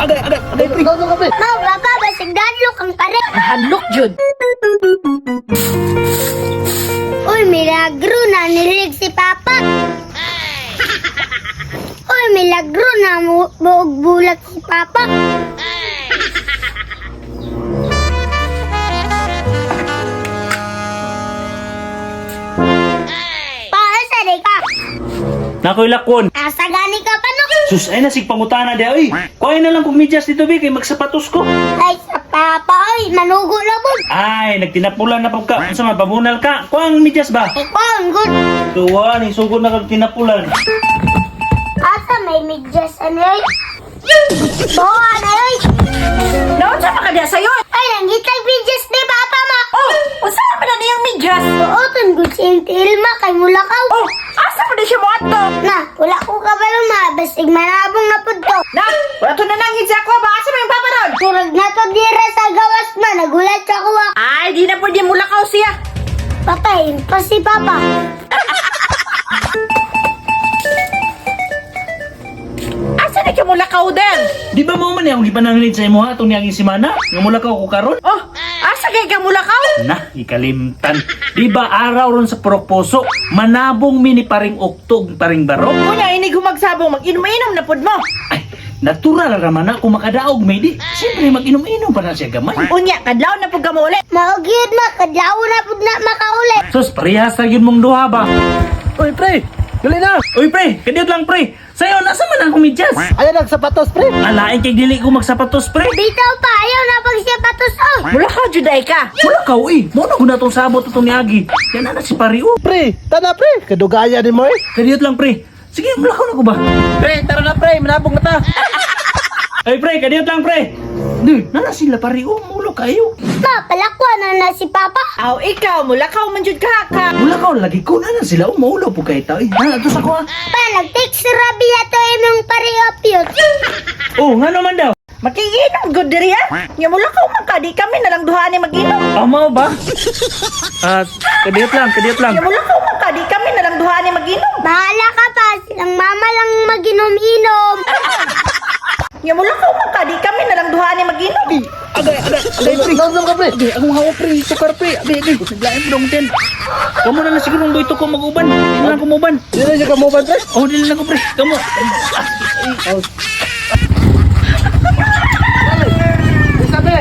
Agay, agay, agay, pre. Mao papa, basig dadlok ang pare. Nahadlok jud. Uy, milagro na nilig si papa. Uy, milagro na buog bulag si papa. Paasa di ka? Nakoy lakwon. Asa gani ka pa no? Sus, ay nasig pangutana di oy. Kuhay na lang kog medyas dito bi kay magsapatos ko. Ay, sa papa, oy, manugo na po. Ay, nagtinapulan na pud ka. Unsa man pabunal ka? Kuha ang medyas ba? Ay, kuwan, good. Tuwa ni sugod na kag tinapulan. Asa may medyas ano oy? Bawa na oy. Naunsa man ka diha sayo? Ay, nangitag medyas ni papa ma. Oh, unsa man na niyang medyas? Suoton gud si Tilma kay mulakaw. Oh, asa man na siya moadto? Na, wala ko kabalo ma, basig manabong na pud ko. Na, wala to na nangin sa ako ba? Asa man yung papa ron? Murag na to dira sa gawas ma, nagulat sa kuwa. Ay, di na pwede mulakaw siya. Patay, pa si papa. Asa na siya mulakaw din? Di ba mao man akong gipananglit sa imo ha atong niaging semana? Nga mula ka ko karon? Oh, asa kay ka mulakaw? Na, ikalimtan. Di ba araw ron sa Purok Poso, manabong mini paring oktog paring barok? Unya, ini gumagsabong, mag-inom-inom na pud mo. Ay, natural ra man na kung makadaog may di. Siyempre mag-inom-inom pa na siya gamay. Unya, kadlaw na pud ka mo ulit. Mao gyud ma, kadlaw na pud na makauli. Sus, parehas ra gyud mong duha ba? Uy, pre! Dali na! Uy pre, kadiyot lang pre. Sayo nasa man ang medyas? Ayan ang sapatos, pre! Alain kay dili ko magsapatos pre. Bitaw pa, ayaw na pag siya patos oy. Mulakaw jud ay ka. Wala ka uy. Mo na guna tong sabot atong niagi. Yan na si pare oh. Pre! Tana, pre! Kadugaya ni mo, eh! Kadiyot lang pre. Sige, mulakaw na ko ba? Pre, tara na, pre! Manabong na ta! Ay pre, kadiyot lang pre. Di, nana sila pare oh, mulo kayo. Ma, palakwa na na si papa. Aw, ikaw, mulakaw man jud ka ka. Mula ka lagi ko na na sila oh, maulo po kay tao. Eh, na to sa ko ah. Pa, nag-text si Rabi ato imong pare-opyot. Oh, ngano man daw? Makiinom gud diri ha. Nya mulakaw man ka, di kami na lang duha ni mag-inom. Tama ba? Ah, kadiyot lang, kadiyot lang. Nya mulakaw man ka, di kami na lang duha ni mag-inom. Bahala ka pa, silang mama lang maginom-inom. Nya mulakaw man ka, di kami na lang duha ni mag-inom. Agay, agay, agay pre. Nandun ka, pre! Agay, akong hawa pre, sukar pre. Agay, agay. Naglain mo dong ten. Kamu na lang siguro ang boyto ko mag-uban. Di na lang kumuban. Di na siya kamuban, pre! Oh, dili na ko pre. Kamu. Isa, pre!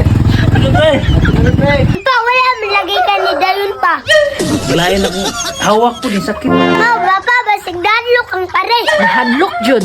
Ano pre? Ano, pre? Pa, wala man lagi ka ni Dayon pa. Naglain ako. Hawak ko din sakit. Ma, papa, basig dadlok ang pare. Nahadlok jud.